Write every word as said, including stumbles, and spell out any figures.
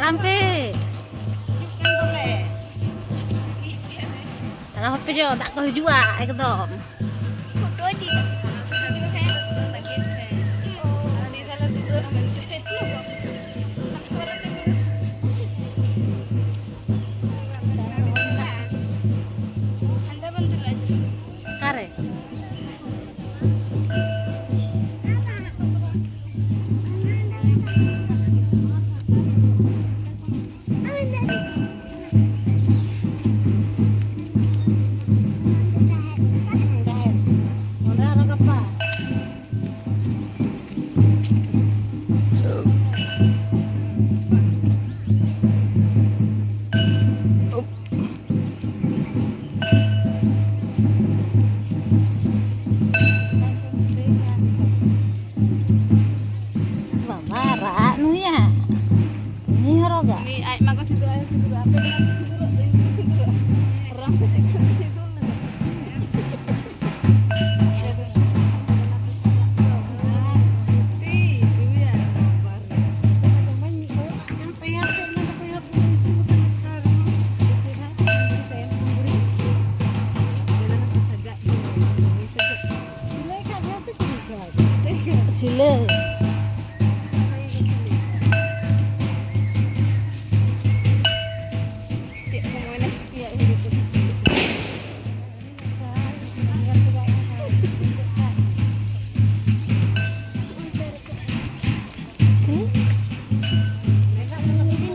ᱟᱢ ᱯᱮ᱾ ᱛᱟᱲᱟᱢ ᱦᱟᱯᱮ ᱡᱚ, ᱫᱟᱜ ᱠᱚ ᱦᱤᱡᱩᱜᱼᱟ ᱮᱠᱫᱚᱢ᱾ ᱯᱷᱳᱴᱳ ᱤᱫᱤ᱾ ᱚᱠᱟᱨᱮ? ᱵᱟᱵᱟ, ᱨᱟᱜ ᱱᱩᱭᱟ᱾ ᱩᱱᱤ ᱦᱚᱨᱚᱜᱟ᱾ ᱩᱱᱤ ᱟᱡ ᱢᱟ ᱠᱚ ᱥᱤᱸᱫᱩᱨ ᱟᱭ, ᱥᱤᱸᱫᱩᱨ ᱟᱯᱮ ᱫᱚ ᱥᱤᱸᱫᱩᱨ, ᱤᱧ ᱫᱚ ᱥᱤᱸᱫᱩᱨ᱾ ᱨᱟᱢ ᱠᱟᱛᱮ ᱠᱚ ᱥᱤᱸᱫᱩᱨ ᱞᱮᱱᱟ᱾ ᱛᱤ, ᱫᱩᱭᱟ, ᱵᱟᱨ᱾ ᱟᱫᱚ ᱢᱟᱧ ᱠᱚᱭᱚᱜ ᱟᱜ ᱠᱟᱱ ᱛᱟᱭᱟ ᱥᱮ, ᱚᱱᱟ ᱫᱚ ᱠᱚᱭᱚᱜ ᱠᱟᱛᱮ ᱤᱥᱤᱱ ᱠᱟᱛᱮ ᱱᱚᱝᱠᱟ ᱨᱮᱦᱚᱸ ᱵᱮᱥᱤᱨ ᱵᱷᱟᱜᱽ ᱛᱟᱭᱚᱢ ᱠᱷᱚᱱ ᱜᱷᱩᱲᱤ᱾ ᱥᱤᱞᱟᱹᱭ ᱠᱷᱟᱡ ᱫᱚ ᱥᱮ ᱪᱤᱞᱤ ᱠᱷᱟᱡ? ᱥᱤᱞᱟᱹᱭ᱾ ᱪᱮᱫ ᱠᱚ ᱢᱮᱱᱟ ᱪᱤᱠᱟᱹᱭᱟ ᱤᱧ ᱫᱚ ᱪᱮᱫ ᱦᱚᱸ ᱪᱤᱠᱟᱹ ᱦᱩᱸ?